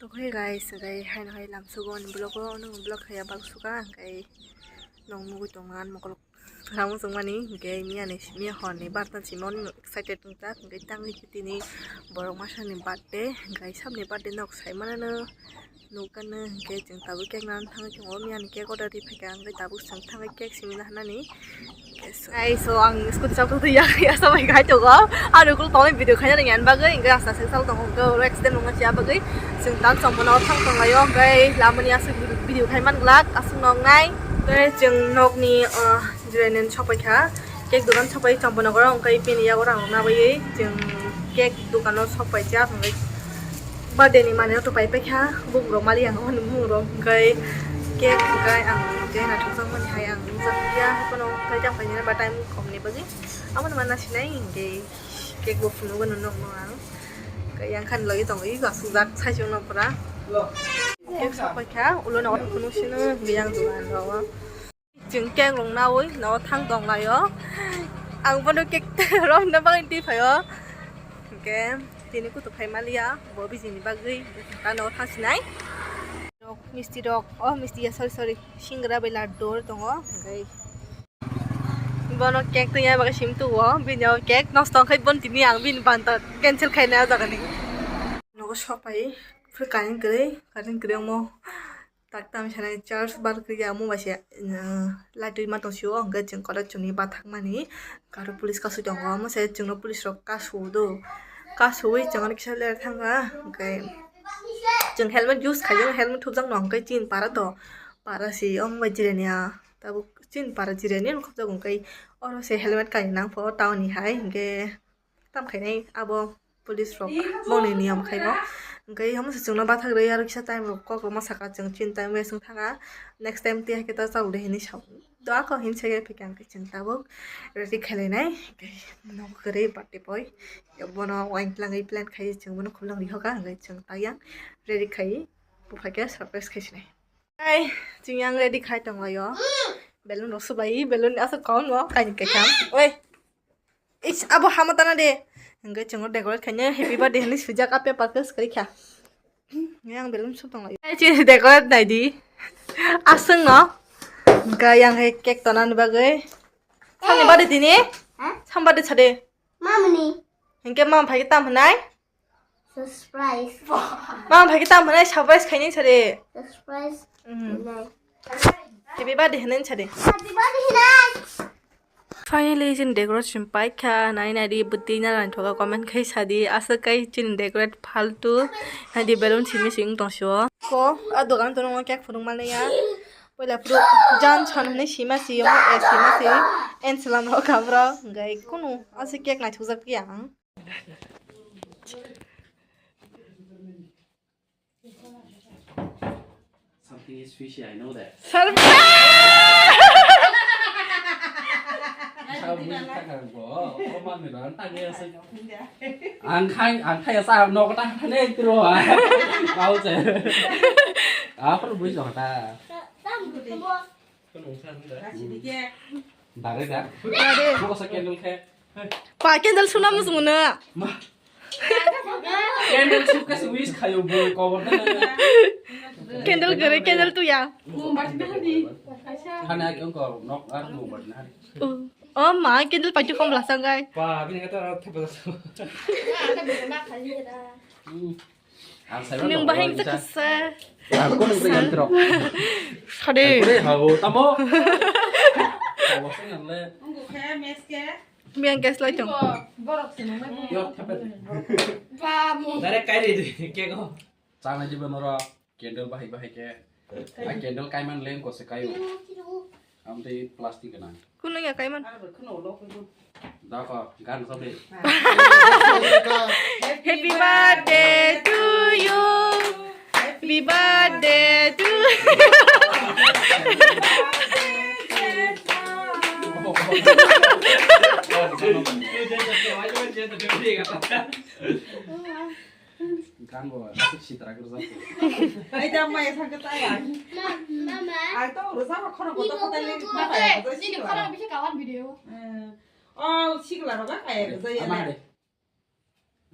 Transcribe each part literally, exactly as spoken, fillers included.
Okay guys, hwnkhe haino hai lamsugo ani vlog o, nung vlog khaiya bak suka, hwnkhe nong nugui tongo ani mokol. Ram wngmani hwnkhe miya ni, miya hor ni birthday simi oni excited wngjak, hwnkhe tangwi khe tini borok masa ni birthday, hwnkhe sabni birthday nok sai manano nukgano, hwnkhe chwng tabuk cake nana thangwi tongo, miya ni cake order ri phaikha, hwnkhe tabuk chwng thangwi cake simi na hanani. Guys, so ang scooty chapter tu ya, ya sampai kai tongo, aro kul tongwi video khaina ringyan bagwi, hwnkhe asta seng sal tongo, hwnkhe oro accident wngma siya bagwi, chwng tak chongmano thang tonglaio, hwnkhe lamani aswk video khai man glak, aswk noknai. Tei chwng nokni, ah, jiraini sokpai kha, cake dogan sokpai Champanagar o, hwnkhe bini yago rang rwna bagwi chwng cake dogano sokpai jak, hwnkhe birthday ni manwi rok pai paikha, bumung rok mali ang hwnwi bumung rok, hwnkhe cake hwnkhe ang je naithokjakmani hai ang nukjakya, haiphano kaitam kainwi ba time komni bagwi aboni mana sinai hwnkhe cake bo phunukgwi nukno ang, hwnkhe yang khani logi tongo, ego aswkjak saichung no pura. Cake sokpai kha, ulo no phunuk sino hwnkhe yang dogan rogo. Chwng cake rwngnaui nogo thang tonglaio. Ang bono cake romna bagwi twi phaio. Hwnkhe tini kutuk khai maliya, bo bijini bagwi ta nogo thang sinai. Rok, misti rok, oh misti ya, sorry, sorry, singra bai laddu tongo, hwnkhe bono cake twi ya bagwi sim tugo, bini o cake nosto wngkhe bon tini ang bini banta cancel khaina o jaga ni. Nogo sopai, phuru current kwrwi, current kwrwi omo. Tak tam sanai charge bar khe ya, omo bai se, uh, light twi ma tong sio, hwnkhe chwng college chwngni bathakmani karo police kasu tongo, omo se chwngno police rok kasu do, kasuwi chwng aro kisa ler thangkha, hwnkhe chwng helmet use khaio, helmet thupjakno hwnkhe chini para to, para se omo bai jireni ya, tabuk chini para jireni khopjak hwnkhe oro se helmet kainwi nangpho town ni hai, hwnkhe. Tam khainai abo police rok bongni niyom khaimo. Hwnkhe omo se chwngno bathak rwi aro kisa time rok kok rwma saka chwng chini time waste wng thanga. Next time tei hai khe ta chalo de hinwi sa. Do ako hinwi sa khe phikha hwnkhe chwng tabuk ready khailainai. Hwnkhe nok kwrwi birthday boy. Bono wine twlangwi plan khai chwng bono khulum rihoka hwnkhe chwng tayang ready khai buphai khe surprise khai sinai. Hai, chwng yang ready khai tonglaio. Balloon rok subai, balloon aswk kok no kaini kaitham. Oi. Is, abo hama tana de. Hwnkhe chwngno decorate khaina happy birthday hinwi swijak, a paper khe swkali kha. Yang balloon sub tonglaio. Ai, chini decorate nai di. Aswk no. Hwnkhe yang hai cake tonani bagwi. Samni birthday tini? Ha? Sam birthday sade. Mamni. Hwnkhe mam phai tam hwnai? Surprise. Mam phai tam hwnai surprise khaini sade. Surprise. Mm. Hwnai. Happy birthday hwnai sade. Happy birthday hwnai. Finally, chini decoration paikha, nai nai di, bwtwi na naithoka comment khai sadi, aswk kai chini decorate faltu, nai di balloon simi sing tong sio. Ko, a dogan to nungma cake phunuk maliya. Poila phuru Johnson hwnwi sima si, omo S sima si, and salam rok kabro, hwnkhe kunu aswk cake naithokjak ya ang. Something is fishy, I know that. Surprise! Ang khai, ang khai sa nok ta thane tro. Kau che. Apa lu bui jong ta? Dare da. Dare. Mo sa candle khe. Pa candle suna mo sungna. Ma. Candle suk kasi wish khayo bo ko. Candle gare candle tu ya. Hana ak ko nok ar mo ba na. Oh ma candle pa tu kom la sangai. Pa bini kata ra thapa. Hmm. Ang sai. Nung bahai sa kasa. Aku nung pegang trok. Khade. Aku deh hau tamo. Hau sing ang le. Unggu khe mes khe. Biang gas lai tong. Borok sini. Yo thapet. Ba mu. Direct kai re ke ko. Chang na jibo noro candle bahai bahai ke. A candle kai man leng ko se kayo. Amtwi plastic gwnang. Kuno ya kaiman. Dako gan sabi. Happy birthday to you. Happy birthday to you. Gan bo sitra kerja. Ai da mai sang ke tayang. Mama. Ai to kerja ko khoro ko to kotai le mata ya to. Ini khoro bisa kawan video. Oh sikla ro ka kaya kerja ya.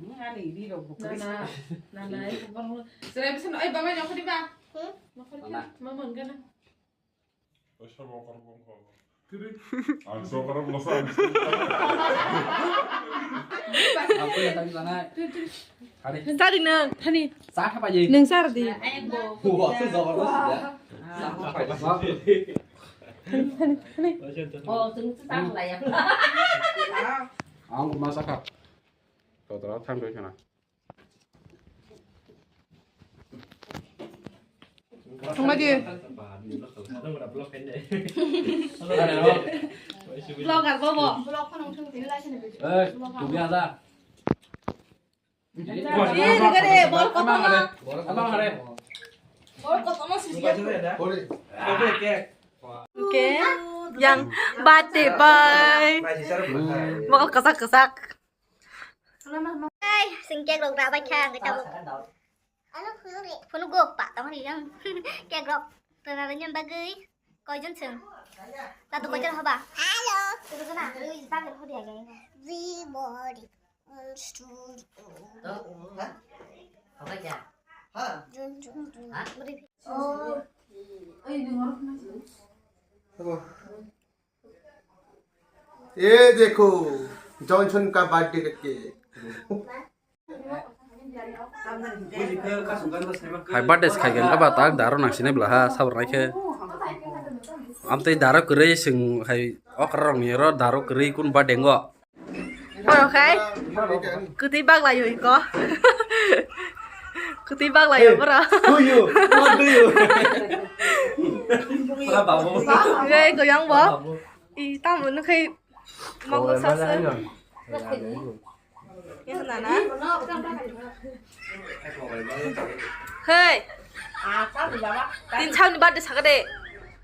Ani di rok bukri. Na, na, na, na, ai, bang, serai bisa, ai, bang, ai, nokori ba? Hmm? Nokori ba? Mana? Mama, enggak, na. Ang sokara belum sa. Aku yang tadi sana. Hari. Tadi na, tadi. Sah apa aja? Neng sar di. Wah, itu jabardast ya. Sah apa aja? Oh, tunggu, tunggu, tunggu lah ya. Ang rumah sakit. Kau terlalu tanggung sana. Thangma di. Vlogger bobo. Vlog phano thung tini lai sini. Eh, tubi ada. Eh, dega de, bol kotorma. Abang ada. Bol kotorma sisi. Oke. Yang birthday boy. Mau kesak-kesak. Ai, sing cake rok rabai kha, ang tabuk. Phunuk go, pa, tong ri yang. Cake rok rana rani bagwi. Koijon sing? Tatu koijon hoba? Hello. Turu jona, ui, bagwi hodi age. Everybody. Studio. Hah? Apa ya? Hah? Jun, jun, jun. Hah? Oh. Hello. ये देखो, जॉनसन का बर्थडे का cake. Hai birthday khai khe ba tak daro nang sini bela ha sabur nai khe. Am tei daro kwrwi sing hai okra rong ni ro daro kwrwi kun birthday ngo. Oro khai kwtwi baglaio iko. Kwtwi baglaio boro. Who you? What do you? Gai goyang bo. I tamo nung khai mangno sasa. Yang nana. Hei. Tin sauni birthday sakade.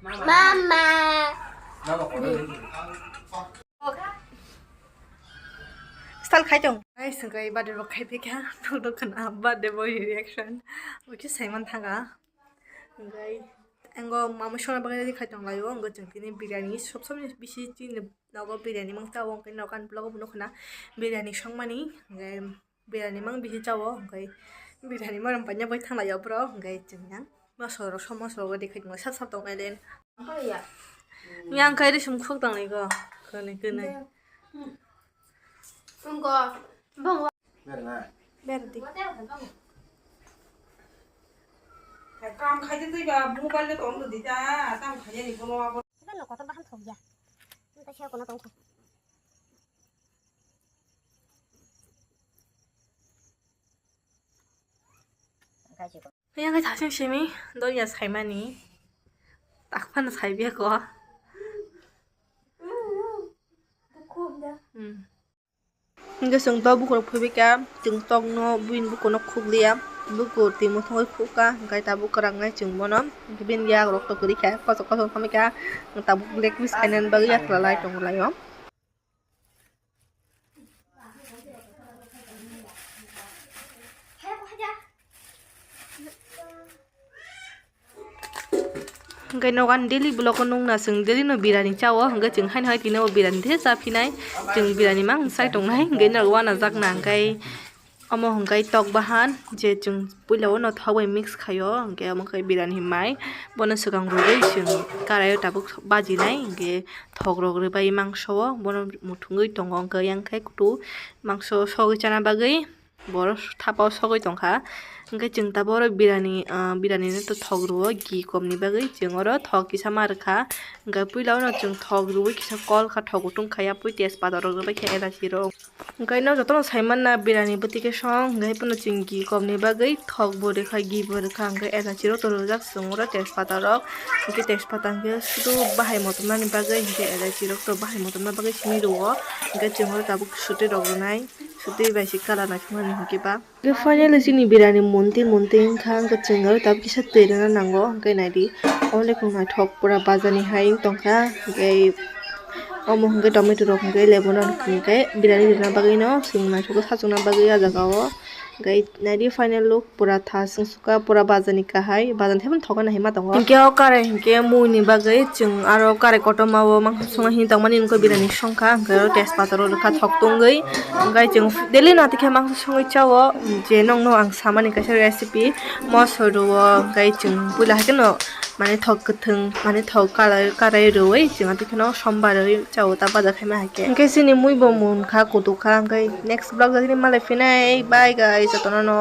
Mama. Style khai tong. Guys, hwnkhe birthday bo khai phikha. Tok tok khna birthday boy reaction. Oke, saiman thanga. Hwnkhe, ango mama songna bagwi ready khai tong laio. Hwnkhe chwng tini biryani sob sob bisi chini nogo biryani mang tao. Hwnkhe nokan vlog bo nukhna biryani songmani. Hwnkhe biryani mang bisi chao. Hwnkhe biryani mang paina bai thang laio bro. Hwnkhe chwng yang. Mosorok, so mosorok ready khai tongmani sap sap tong nai le. Yang khai ri sum khuk tong nai go. Kwnwi kwnwi. Ber di. Kam khai de twi ba mobile de tong di ta, tam khai ni bono abo. Sibeno kotor bahan thok ya. Nta se kono tong. Yang khe thasing simi donya saimani. Tak phano saibiya ko. Hmm. Hingke chwng tok bukurok phobika, chwng tokno buini bukurno khukliya, bukur twi mwthangwi khukha, hingke tabuk kwrangnai chwng bono, hingke bini yagrok tok kwrwi kha, kochok kochok tongwi kha, tabuk leg piece khainani bagwi yakla lai tongo lai o. Hingke nogo ani daily vlog o nukna chwng daily no birani chao, hingke chwng haino hai tini o birani the cha phinai, chwng birani mang chai tongnai, hingke norok uanajakna hingke omo hingke tok bahan je chwng puila o no thok bai mix khaio, hingke omo khe birani mai bono swkang rwgwi chwng karai o tabuk bajinai, hingke thok rok rwbai mangso o bono muthungwi tongo, hingke yang khe kutu mangso sogwi chana bagwi. Borok thapa o sogwi tongkha. Hingke chwng tabuk oro birani, ah, birani no thok rwo, ghee kom ni bagwi chwng oro thok kisa ma rwkha. Hingke puila o no chwng thok rwui kisa kol kha, thok kutung kha, yapui tejpata rok rwbai kha, elachi rok. Hingke no jotono sai manna birani bwtwi khe song, hingke haino chwng ghee kom ni bagwi thok bo rwkha, ghee bo rwkha, hingke elachi rok to rwjak chwng oro tejpata rok. Hingke tejpata hingke sudu bahai motom nani bagwi, hingke elachi rok to bahai motom na bagwi simi rwo. Hingke chwng oro tabuk sotwi rok rwnai. Sotwi bai se kalar naithokmani hinkhe ba. Hwnkhe finally chini birani monti monti wngkha, hwnkhe chwng aro tabuk kisa twi rwna nango, hwnkhe naidi omo le khwng naithok pura bajar ni hai wng tongkha, hwnkhe omo hwnkhe tomato rok hwnkhe lebono hwnkhe birani rwna bagwino chwng naithok khe sachukna bagwi ah jagao Hwnkhe naidi final look pura tha swngsuka pura bajani kahai, bajani thaiphano thokgana hinma tongo. Hinkhe o karai hinkhe muini bagwi chwng aro karai kotorma o mangsa songna hini tongmani wngkha birani songkha, hwnkhe oro tejpata rw rwkha thok tongwi. Hwnkhe chwng daily no twi khe mangsa songwi chao, je nokno ang samani kaisa recipe moso rw o, hwnkhe chwng puila haikheno mane thok kwthwng mane thok karai karai rwwi chwng twi kheno sombar rwwi chao ta baja khaima hai khe. Hwnkhe chini mui bo munkha kutukha, hwnkhe next vlog o tini malai phinai, bye guys, jotono no.